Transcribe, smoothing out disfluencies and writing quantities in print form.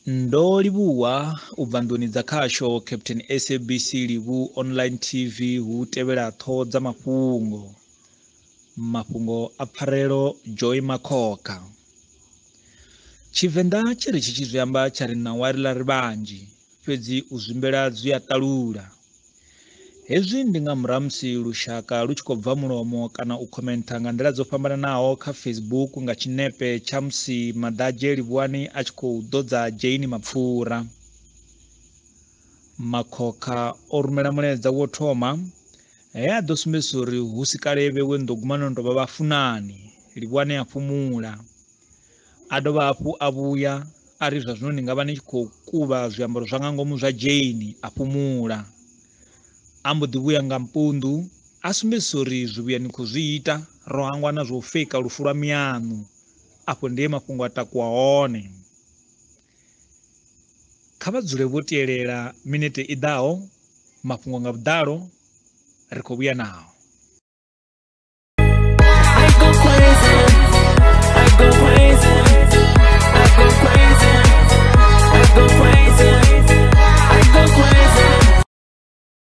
Ndo livhuwa u bva nḓuni dza khasho Captain SABC Livhu Online TV hu tevhela ṱhoho dza mafhungo. Mafhungo a pfarelo Joy Makhokha. Tshivenḓa tshi ri tshi tshi zwi amba tsha ri ṋawa ri ḽa ri vhanzhi, fhedzi u zwimbela zwi a ṱalula. Hezwi ndi nga murahu musi lushaka lu tshi khou bva mulomo kana u khomentha nga nḓila dzo fhambananaho kha Facebook nga tshinepe tsha musi Maḓadzhe Livhuwani a tshi khou ḓodza Jane mapfura. Makhokha o rumela mulaedza wo thoma he a ḓo sumbedzisa uri hu si kale vhewe ndo guma no tou vha vhafunani, Livhuwani a fhumula. A dovha hafhu a vhuya a ri zwa zwino ni nga vha ni tshi khou kuvha zwiambaro zwa nga ngomu zwa Jane, a fhumula. A mbo ḓi vhuya nga mpundu a sumbedzisa uri zwivhuya ni khou zwi ita ro hangwa na zwo feika lufu lwa mianu. Afho ndi he mafhungo a takuwa hone. Kha vha dzule vho tielela minete i ḓaho mafhungo nga vhuḓalo ri khou vhuya nao. I go crazy, I go crazy.